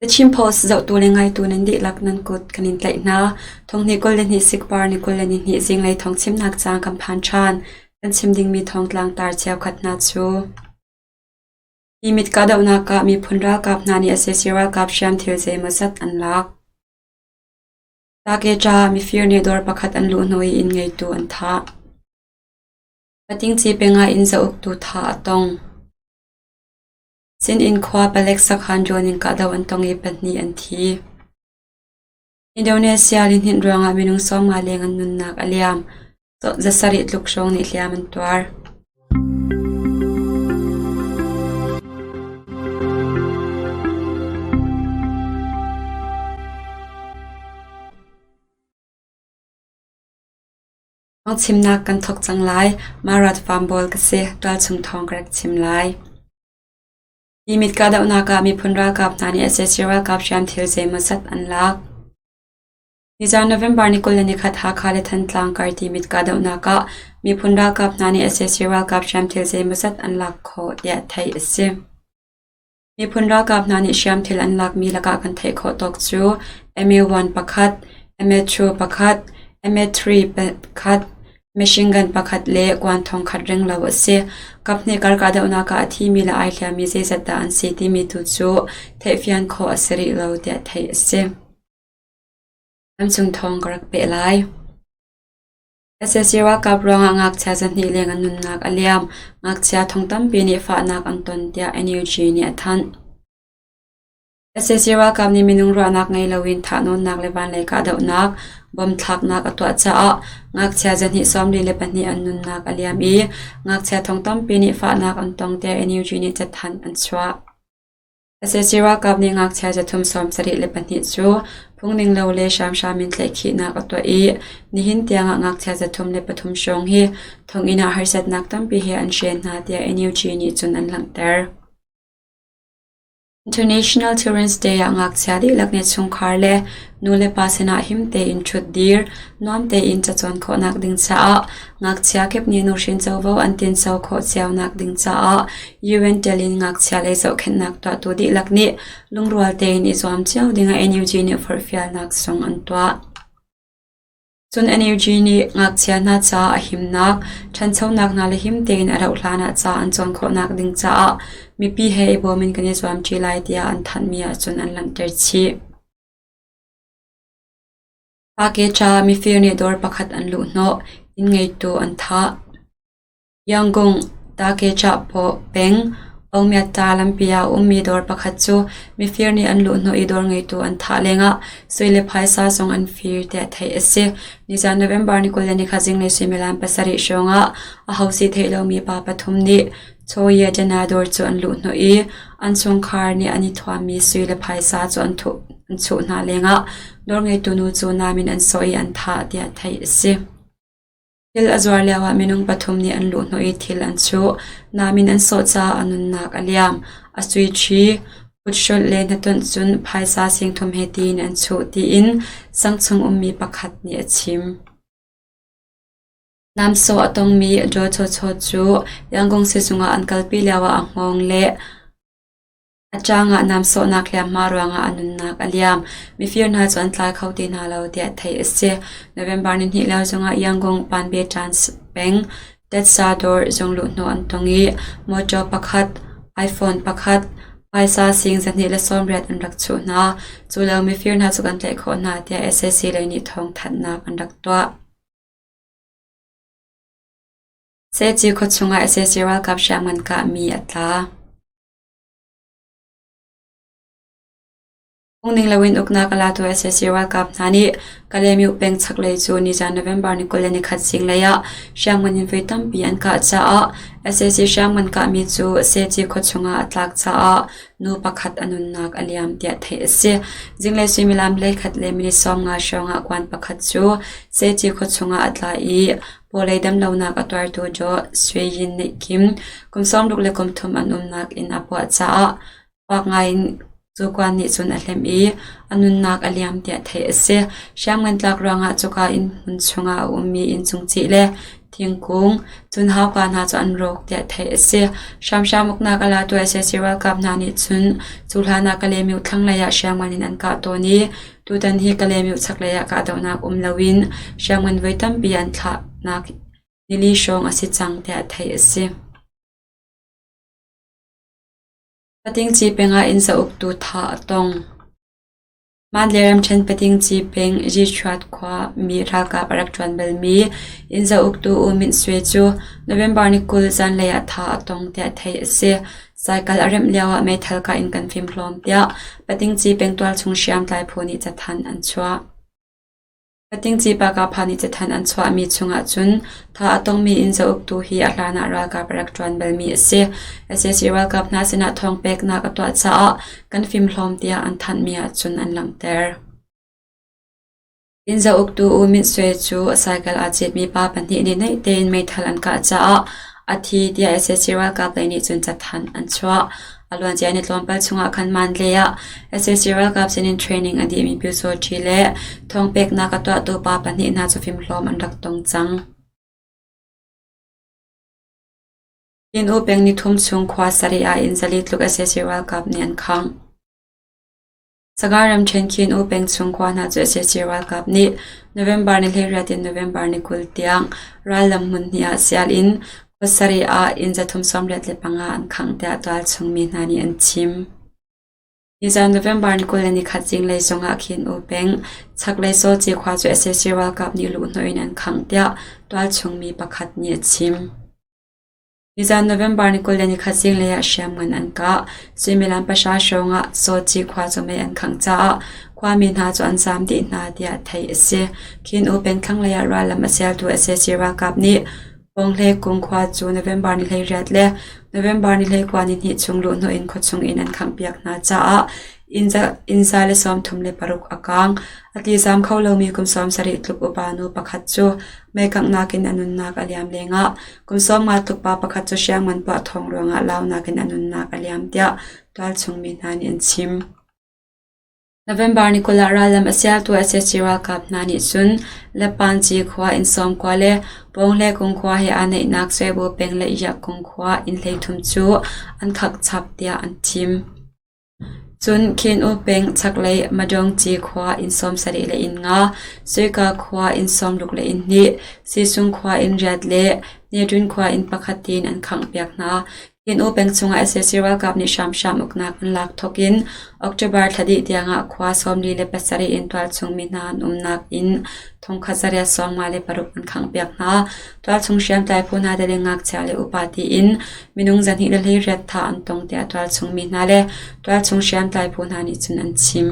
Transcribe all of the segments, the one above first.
The Chin Post zohtu le ngaitu nan dihlak nan kut kan in tlaih hna. Thonghnih 22 sikpar ni 22 zinglei thawngchimnak caan kan phan ṭhan. Kan chim dingmi thawngtlang tar cheukhat hna cu. Hi mit kahdohnak ah miphun ralkap hna nih sac ralkap hriamthil zeimawzat an lak. Takeṭa mifir nih dawr pakhat an luh hnu i inn ngeitu an thah. Patingci peng ah inn zauktu thah a tong. Sinin khua palek sakhan drone in kahdoh an tong i pahnih an thi. Indonesia lihninh ruangah minung 50 leng an nunnak a liam. Zasarih tluk hrawng nih hliam an tuar. Thawngchimnak kan thawk cang lai. Marat Farm Bawl ka si. Tualchung thawng ka rak chim lai. Hi mit kahdohnak ah miphun ralkap hna nih sac ralkap hriamthil zeimawzat an lak. Nizaan November ni 21 Hakha le Thantlang kar Timit kahdohnak ah miphun ralkap hna nih sac ralkap hriamthil zeimawzat an lak khawh tiah theih a si. Miphun ralkap hna nih hriamthil an lakmi lakah kan theih khawh tawk cu MA-1 pakhat, MA-2 pakhat, MA-3 pakhat, Machine gun pakhat le kuan thongkhat renglo a si. Kaphnih kar kahdohnak ah a thimi le ai hliammi zeizat dah an si timi tu cu theihfian khawh a si rih lo tiah theih a si. Ramchung thawng ka rak peh lai. Sac ralkap ruangah ngakchia zahnih leng an nunnak a liam. Ngakchia thong tampi nih fahnak an ton tiah NUG nih a thanh. Sac ralkap nih minung ruahnak ngei loin thahnawnnak le vanlei kahdohnak, bom thlaknak a tuah caah ngakchia zahnih 42 an nunnak a liam i ngakchia thong tampi nih fahnak an tong tiah NUG nih cathanh an chuah. Sac ralkap nih ngakchia zathum 72 cu phungning lo le hramhram in tlaihkhihnak a tuah i nihin tiangah ngakchia 303 hrawng hi thonginn ah harsatnak tampi he an hren hna tiah NUG nih cun an langhter. International Children's Day ah ngakchia dihlak nih chungkhar le nulepa sinah him tein ṭhutdir, nuam tein cacawn khawhnak ding caah ngakchia kip nih nuhrin covo an tinco khawh cionak ding caah UN tel in ngakchia lei zohkhenhnak tuahtu dihlak nih lungrual tein i zuam cio dingah NUG nih forhfialnak zong an tuah. Cun NUG nih ngakchia hna caah a himnak, ṭhanchonak hna le him tein a rauh hlan ah ca an cawn khawhnak ding caah mipi he i bawm in kan i zuamṭi lai tiah an thanhmi ahcun an langhter chih. Pakeṭa mifir nih dawr pakhat an luhhnawh, inn ngeitu an thah. Yangon Takechapaw peng Aungmyatta lampi ah a ummi dawr pakhat cu mifir nih an luhhnawh i dawr ngeitu an thah lengah sui le phaisa zong an fir tiah theih a si. Nizaan November ni 24 zinglei suimilam pasarih hrawngah aho si theih lomi pa pathum nih Chaw-Yadana dawr cu an luhhnawh i an chungkhar nih an i thuammi sui le phaisa cu an chuh hna lengah dawr ngeitu nu cu nam in an sawh i an thah tiah theih a si. Thil a zuar lioah minung pathum nih an luhhnawh i thil an chuh. Nam in an sawh caah a nunnak a liam. A suiṭhi, kuthrolh le hnatonh cun phaisa singthum he tiin an chuh tiin sangchung ummi pakhat nih a chim. Namsawh a tongmi Daw Chaw Chaw cu Yangon sizung ah an kalpi lioah a hngawng le A ṭang ah namsawhnak hliamhma ruangah a nunnak a liam. Mifir hna cu an tlai kho ti hna lo tiah theih a si. November nihnih lio zongah Yangon Panbeṭan peng Tetsa dawr zung luhhnawh an tong i mawṭaw pakhat, iPhone pakhat, phaisa sing 280 an rak chuh hna. Cu lio mifir hna cu kan tlaih khawh hna tiah sac lei nih thawngthanhnak an rak tuah. Sehci khuachung ah sac ralkap hriamngan kahmi a tla. Phungning loin uknak a latu sac ralkap hna nih Kalaymyo peng chaklei cu nizaan November ni 21 zinglei ah hriamngan in voi tampi an kah caah sac hriamngan kahmi cu Sehci khuachung ah a tlak caah nu pakhat a nunnak a liam tiah theih a si. Zinglei suimilam 11 le minute 50 hrawng ah kuan pakhat cu Sehci khuachung ah a tla i pawlei damlonak a tuartu Joe Swe Yin nih Kim kum 63 an umnak inn a puah caah fak ngaiin. Cu kuan nih cun a hlemh i a nunnak a liam tiah theih a si. Hriamngan tlak ruangah cuka inn hmun chungah a ummi inncung cih le thingkung, cun hauka hna cu an rawk tiah theih a si. Hramhram uknak a latu sac ralkap hna nih cun cu hlan ah Kalaymyo thlanglei ah hriamngan in an kah tawn i tutan hi Kalaymyo chaklei ah kahdohnak um loin hriamngan voi tampi an thlahnak nili hrawng a si cang tiah theih a si. Patingci peng ah inn zauktu thah a tong. Mandalay ramṭhen Patingci peng Zichuat khua mi ralkap a rak ṭuan balmi inn zauktu U Myint Swe cu November ni 20 zanlei ah thah a tong tiah theih a si. Cycle a remh lioah meithal kah in kan fimhlawm tiah Patingci peng tualchung hriamtlai phu nih cathanh an chuah. Patingci Pakapha nih cathanh an chuahmi chungah cun tha a tongmi inn zauktu hi a hlanah ralkap a rak ṭuan balmi a si. Sac ralkap hna sinah thawngpeknak a tuah caah kan fimhlawm tiah an thanhmi ahcun an langhter. Inn zauktu U Myint Swe cu a cycle aa citmi pa pahnih nih naih tein meithal an kah caah a thi tiah sac ralkap lei nih cun cathanh an chuah. A luancia ni tlawmpal chungah khan Mandalay ah sac ralkap sinin training a dihmi Pyusawṭhi le thawngpeknak a tuahtu pa pahnih hna cu fimhlawm an rak tong cang. Inn-u peng nithum chung khua sarih ah inn zali tluk sac ralkap nih an khangh. Sagaing ramṭhen Khin-U peng chung khua hna cu sac ralkap nih November ni 18 in November ni 20 tiang rallam hmun hnih ah sial in khua sarih ah inn 385 an khangh tiah tualchung mi hna nih an chim. Nizan November ni 21 zinglei zongah Khin-U peng chaklei Sawci khua cu sac ralkap nih luhhnawh in an khangh tiah tualchung mi pakhat nih a chim. Nizan November ni 21 zinglei ah hriamngan an kah. Suimilam pahra hrawng ah Sawci khua cu mei an khangh caah khuami hna cu an zaam dih hna tiah theih a si. Khin-U peng thlanglei ah rallam a sialtu sac ralkap nih Pawnghle Kung khua cu November ni 18 le November ni 19 ni hnih chung luhhnawh in khuachung in an khanghpiak hna caah inn za le 36 a kaang. A tizam kho lomi kum 70 tluk upa nu pakhat cu meikanghnak in a nunnak a liam lengah kum 50 tluk pa pakhat cu hriamngan puah thawng ruangah launak in a nunnak a liam tiah tualchung mi hna nih an chim. November ni 20 ah rallam a sialtu sac ralkap hna nih cun Lepanci khua inn sawmkua le Pawnghle Kung khua he aa naihnak Suaibu peng le Iak Kung khua inn 13 cu an khak chap tiah an chim. Cun Khin-U peng chaklei Madawngci khua inn 70 le inn nga, Suika khua inn 60 le inn hnih, Sisung khua inn riat le Nyedun khua inn pakhat tiin an khanghpiak hna. Khin-U peng chungah sac ralkap nih hramhram uknak an lak thawk in October thla dih tiangah khua 47 in tualchung mi hna an umnak inn 1856 an khanghpiak hna. Tualchung hriamtlai phu hna tel in ngakchia le upa tiin minung 218 thah an tong tiah tualchung mi hna le tualchung hriamtlai phu hna nih cun an chim.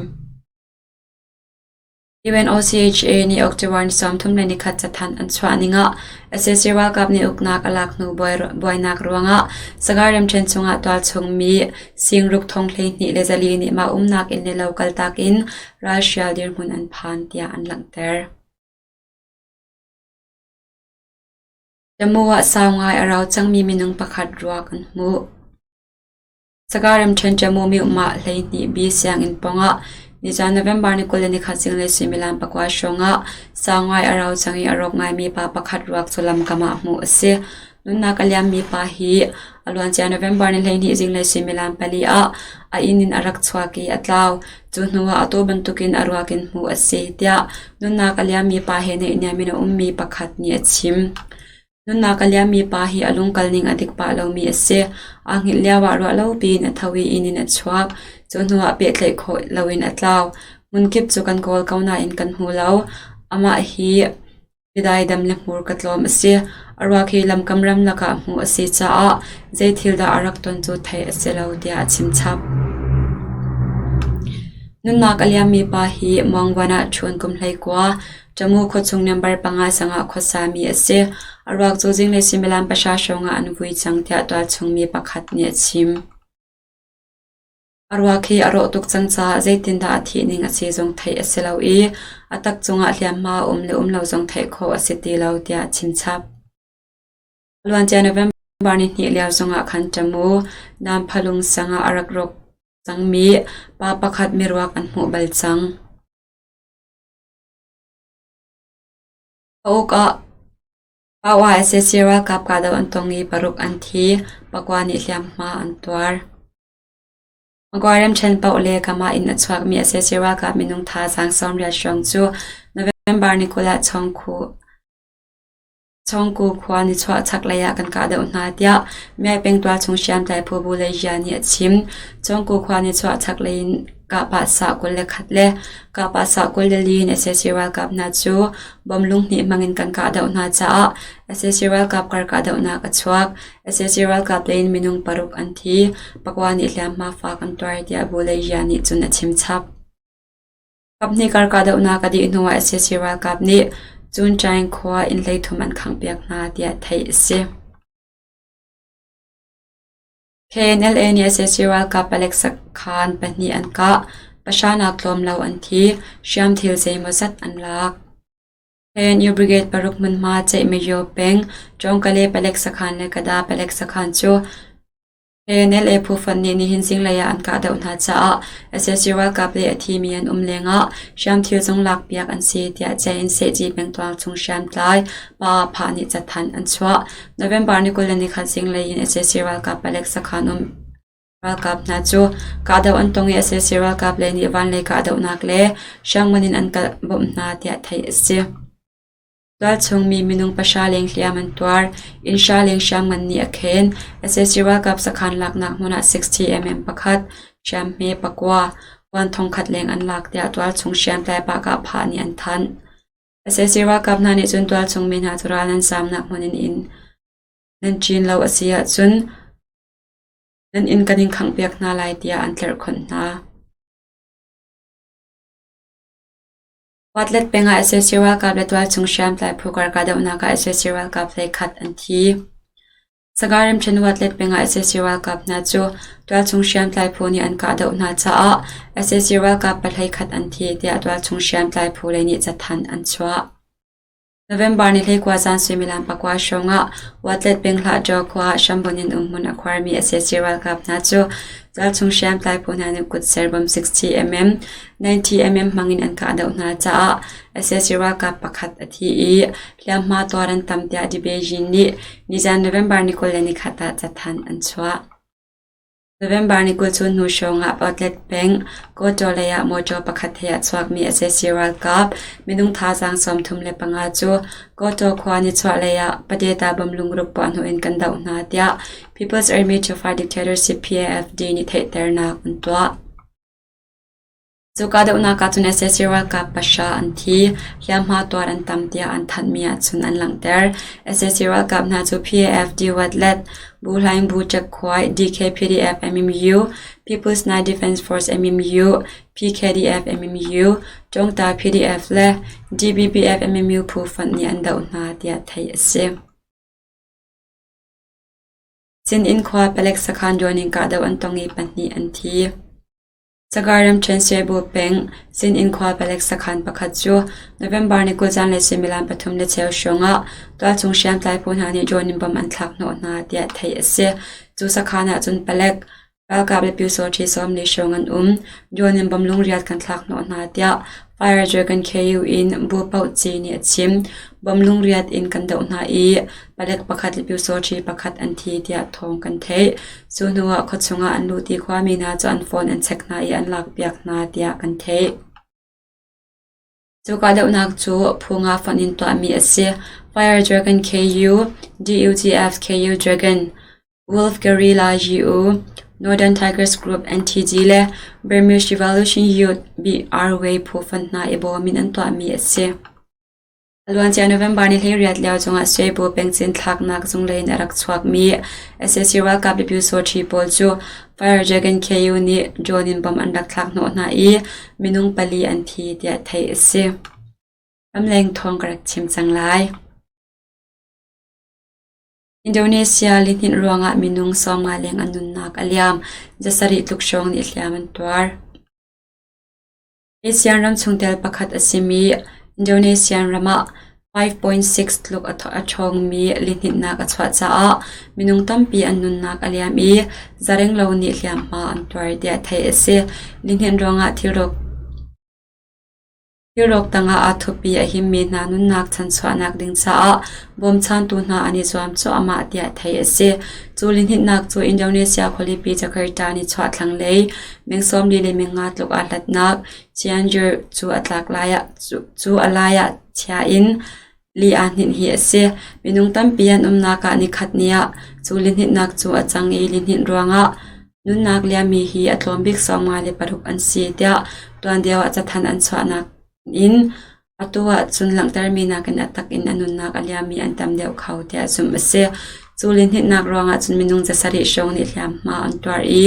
UNOCHA nih October ni 31 cathanh an chuah ning ah sac ralkap nih uknak a lak hnu buainak ruangah Sagaing ramṭhen chungah tualchung mi singruk thong 12 le zali nih mah umnak inn le lo kaltak in ralhrial dirhmun an phan tiah an langhter. Tamu ah sau ngai a rau cangmi minung pakhat ruak an hmuh. Sagaing ramṭhen Tamu miohmah 12 B sianginn pawngah nizan November ni 21 zinglei suimilam pakua hrawngah sau ngai a rau cang i a rawk ngaimi pa pakhat ruak cu lamkam ah hmuh a si. Nunnak a liammi pa hi a luancia November ni 12 zinglei suimilam pali ah a inn in a rak chuak i a tlau. Cu hnuah atu bantukin a ruak in hmuh a si, tiah nunnak a liammi pa he naihniam in a ummi pakhat nih a chim. Nunnak a liammi pa hi a lungkal ning a dik pah lomi a si. Aa hngilh lioah ruah lo piin a tho i inn in a chuak. Cu hnuah pehtlaih khawh loin a tlau. Hmunkip cu kan kawl ko nain kan hmu lo. Amah hi Midaidam le hmurka tlawm a si. A ruak hi lamkam ramlak ah hmuh a si caah zei thil dah a rak ton cu theih a si lo tiah a chim chap. Nunnak a liammi pa hi Muangvuan ah ṭhun kum 19, Tamu khuachung number panga sangah khuasami a si. A ruak cu zinglei suimilam pahra hrawng ah an vui cang tiah tualchung mi pakhat nih a chim. A ruak hi a rawh tuk cang caah zeitindah a thih ning a si zong theih a si lo i a tak cungah hliamhma a um le um lo zong theih khawh a si ti lo tiah a chimchap. A luancia November ni hnih lio zongah khan Tamu Namphalung sang ah a rak rawk. cangmi pa pakhat miruak an hmuh bal cang. Pauk ah Pau ah sac ralkap kahdoh an tong i paruk an thi, pakua nih hliamhma an tuar. Magway ramṭhen paoh le Kama in a chuakmi sac ralkap minung thazaang 80 hrawng cu November ni 20 ah Chawngku khua nichuah chaklei ah kan kahdoh hna, tiah Myai peng tualchung hriamtlai phu Bu Leijia nih a chim. Chawngku khua nichuah chaklei in kahpah 21 le kahpah 24 in sac ralkap hna cu bom lunghnih hmangin kan kahdoh hna caah sac ralkap kar kahdohnak a chuak. Sac ralkap lei in minung paruk an thi, pakua nih hliamhma fak an tuar, tiah Bu Leijia nih cun a chim chap. Kaphnih kar kahdohnak a dih hnuah sac ralkap nih Cuncaing khua inn 13 an khanghpiak hna tiah theih a si. KNLA nih sac ralkap palek sakhan pahnih an kah, pahranak tlawm lo an thi, hriamthil zeimawzat an lak. KNU Brigade paruk hmunhma Ceihmyo peng Cawngkale palek sakhan le Kada palek sakhan cu KNLA phu fonh nih nihin zinglei ah an kahdoh hna caah sac ralkap le a thimi an um lengah hriamthil zong lakpiak an si tiah Cein Sehci pengtual chung hriamtlai Pa Phah nih cathanh an chuah. November ni 21 zinglei in sac ralkap palek sakhan um ralkap hna cu kahdoh an tong i sac ralkap lei nih vanlei kahdohnak le hriamngan in an kal bawmh hna tiah theih a si. Tualchung mi minung pahra leng hliam an tuar. Inn hra leng hriamngan nih a khen. Sac ralkap sakhan laknak hmun ah 60mm pakhat, hriamhme pakua, kuan thongkhat leng an lak tiah tualchung hriamtlai pah-kah-phah nih an thanh. Sac ralkap hna nih cun tualchung mi hna cu ral nan zaamnak hmun in inn nan ṭin lo a si ahcun nan inn kan in khanghpiak hna lai tiah an tlerhkhonh hna. Watlet peng ah sac ralkap le tualchung hriamtlai phu kar kahdohnak ah sac ralkap hleikhat an thi. Sagaing ramṭhen Watlet peng ah sac ralkap hna cu tualchung hriamtlai phu nih an kahdoh hna caah sac ralkap pahleikhat an thi tiah tualchung hriamtlai phu lei nih cathanh an chuah. November ni 19 zan suimilam pakua hrawng ah Watlet peng Hlahṭaw khua ah hrambunh in umhmun a khuarmi sac ralkap hna cu tualchung hriamtlai phu hna nih kutser bomb 60mm, 90mm hmangin an kahdoh hna caah sac ralkap pakhat a thi i hliamhma tuar an tam tiah Debejin nih nizan November ni 21 ah cathanh an chuah. November ni 20 chun hnu hrawng ah Outlet peng Kawtaw lei ah mawṭaw pakhat he a chuakmi sac ralkap minung thazaang 35 cu Kawtaw khua nichuahlei ah Padeta bom lungruk puahhnawh in kan doh hna tiah People's Army to Fight Dictatorship PAFD nih theihternak an tuah. Cu kahdohnak ah cun sac ralkap pahra an thi, hliamhma tuar an tam tiah an thanhmi ahcun an langhter. Sac ralkap hna cu PAFD Watlet, Bu Hlaing Bu Ṭek-khuai, DKPDF MMU, People's Night Defense Force MMU, PKDF MMU, Cawngta PDF le DBBF MMU phu fonh nih an doh hna tiah theih a si. Sinin khua palek sakhan rawn in kahdoh an tong i pahnih an thi. Sagaing ramṭhen Cebu peng Sinin khua palek sakhan pakhat cu November ni 20 zanlei suimilam pathum le cheu hrawng ah tualchung hriamtlai phu hna nih drone in bomb an thlak hnawh hna tiah theih a si. Cu sakhan ah cun palek, ralkap le pyusawṭhi 40 hrawng an um. Drone in bomb lungriat kan thlak hnawh hna tiah Fire Dragon KU in Bu Paoh Ci nih a chim. Bomb lungriat in kan doh hna i palek pakhat le pyusawṭhi pakhat an thi tiah thawng kan theih. Cu hnuah khuachung ah an lut i khuami hna cu an phone an check hna i an lakpiak hna tiah kan theih. Cu kahdohnak cu phu nga fonh in tuahmi a si. Fire Dragon KU, DUTF KU Dragon, Wolf Guerrilla GU, Northern Tigers Group NTG le Burmese Revolution Youth BRW phu fonh hna i bawm in an tuahmi a si. A luancia November ni 18 lio zongah Suaibu peng cinthlaknak zunglei in a rak chuakmi sac ralkap le pyusawṭhi pawl cu Fire Dragon KU nih drone in bomb an rak thlak hnawh hna i minung pali an thi tiah theih a si. Ramleng thawng ka rak chim cang lai. Indonesia lihninh ruangah minung 50 leng an nunnak a liam, zasarih tluk hrawng nih hliam an tuar. ASEAN ram chungtel pakhat a simi Indonesian ram ah. 5.6 tluk a ṭhawngmi lihninhnak a chuah caah minung tampi an nunnak a liam i zarenglo nih hliamhma an tuar tiah theih a si. Lihninh ruangah thilrawk tangah aa thup i a himmi hna nunnak chanchuahnak ding caah bawmchantu hna an i zuam cuahmah tiah theih a si. Cu lihninhnak cu Indonesia khualipi Jakarta nichuah thlanglei meng 40 le meng nga tluk aa hlatnak Cianjur cu a tlak lai ah cu a lai ah chia in li aa hninh hi a si. Minung tampi an umnak ah nikhat ni ah cu lihninhnak cu a cang i lihninh ruangah nunnak liammi hi a tlawm bik 56 an si tiah tuan deuh ah cathanh an chuahnak in atu ahcun langhtermi nakin a tak in a nunnak a liammi an tam deuh kho tiah zumh a si. Cu lihninhnak ruangah cun minung 7 hrawng nih hliamhma an tuar i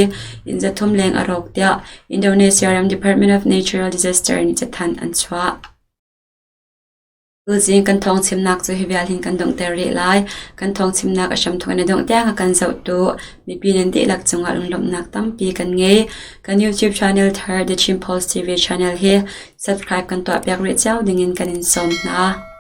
inn 300 leng a rawk tiah Indonesia ram Department of Natural Disaster nih cathanh an chuah. Tuzing kan thawngchimnak cu hi vial hin kan donghter rih lai. Kan thawngchimnak a hramthawk in a dongh tiang a kan zohtu mipi nan dihlak cungah lunglawmhnak tampi kan ngei. Kan YouTube channel thar The Chin Post TV channel hi subscribe kan tuahpiak rih cio dingin kan in sawm hna.